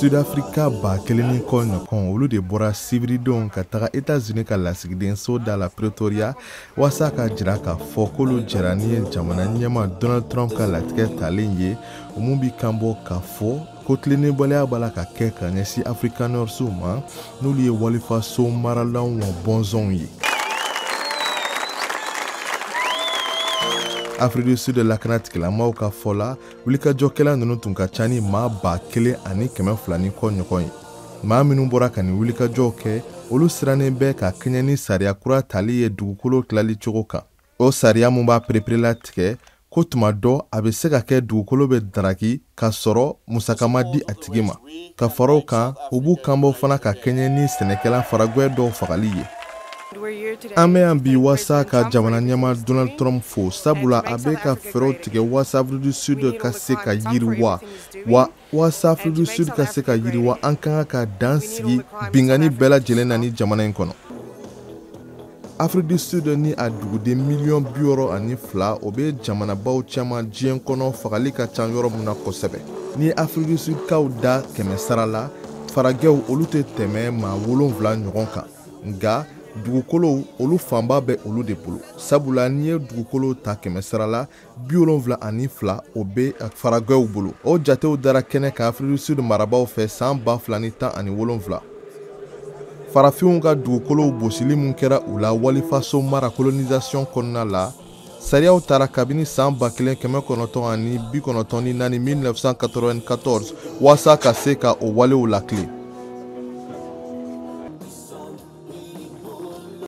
Sud-Afrika 1000 ni kɔ ɲɔgɔn, olu de bɔra sibiridon ka taga Etats-Unis ka lasigidenso da la Pretoria, waasa ka jira k'a fɔ k'olu jɛra ni ye jamana ɲɛma Donald Trump ka latigɛ talen ye, o mun bi kan bɔ k'a fɔ ko tilennibaliya b'a la ka kɛ ka ɲɛsin Afrikanɛrisiw ma, n'olu ye walifaso maralanw wa bɔnzɔnw ye. Afrique du Sud lakana tigilamaw ka fɔ la, wulikajɔkɛla ninnu tun ka ca ni maa 1200 ni kɔ ɲɔgɔn ye. Maa minnu bɔra ka nin wulikajɔw kɛ, olu sirannen bɛ ka kɛɲɛ ni sariya kura tali ye dugukolo tilali cogo kan. O sariya mun b'a pereperela tigɛ ko tuma dɔ a bɛ se ka kɛ dugukolo bɛ daraki k'a sɔrɔ musaka ma di a tigi ma. Ka fara o kan, u b'u kanbɔ fana ka kɛɲɛ ni sɛnɛkɛla faragwɛ dɔw fagali ye. An bɛ yan bi waasa ka jamana ɲɛma Donald Trump fo, sabula a bɛ ka fɛɛrɛw tigɛ waasa Afrique du Sud ka se ka yiriwa. Wa waasa Afrique du Sud ka se ka yiriwa, an ka kan ka dan sigi binkanni bɛɛ lajɛlen na ni jamana in kɔnɔ. Afrique du Sud ni a duguden miliyɔn 62, o bɛ jamanabaw caman diɲɛ kɔnɔ fagali ka ca yɔrɔ min na kosɛbɛ. Ni ye Afrique du Sud kaw da 100 sara la, faragɛw olu tɛ tɛmɛ maa 7 ɲɔgɔn kan. Nka dugukolow, olu fanba bɛ olu de bolo, sabula n'i ye dugukolo ta 100 sara la, 72, o bɛ faragɛw bolo. O jatew dara kɛnɛ kan Afrique du Sud marabaaw fɛ san 2017. Farafinw ka dugukolow bosili mun kɛra u la walifaso mara colonisation kɔnɔna la, sariyaw tara kabini san 1994, 1994, waasa ka se ka o walew lakile.